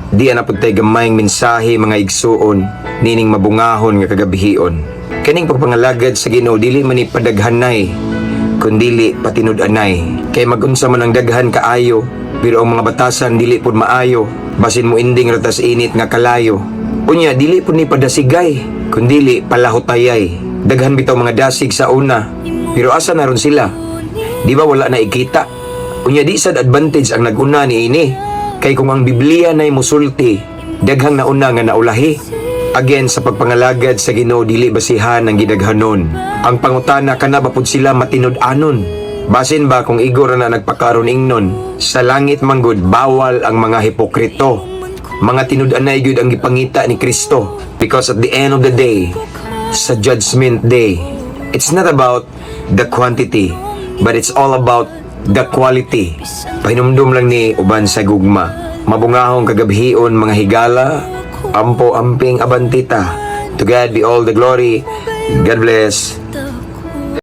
Di ana pud tay gamayng mensahe, mga igsuon, nining mabungahon nga kagabhion. Kaning pagpangalagad sa Ginoo, dili man ni padaghanay kundili patinud-anay. Kay magunsa man ang daghan kaayo, pero ang mga batasan dili pud maayo, basin mo ending ra tas init nga kalayo. Unya, dili pud ni padasigay kundili palahutayay. Daghan bitaw mga dasig sa una, pero asa na ron sila? Di ba wala na ikita? Unya, di sad advantage ang naguna ni ini. Kay kung ang Biblia na'y musulti, daghang nauna nga naulahi. Again, sa pagpangalagad sa Ginoo, dili basihan ang gidaghanon. Ang pangutana, kana ba pud sila matinud-anon? Basin ba kung igor na nagpakaron ingnon, sa langit manggod bawal ang mga hipokrito. Mga tinud-anay gyud ang gipangita ni Kristo. Because at the end of the day, sa Judgment Day, it's not about the quantity, but it's all about the quality. Pahinumdum lang ni uban sa gugma. Mabungahong kagabhion, mga higala, ampo, amping, abantita. To God be all the glory. God bless.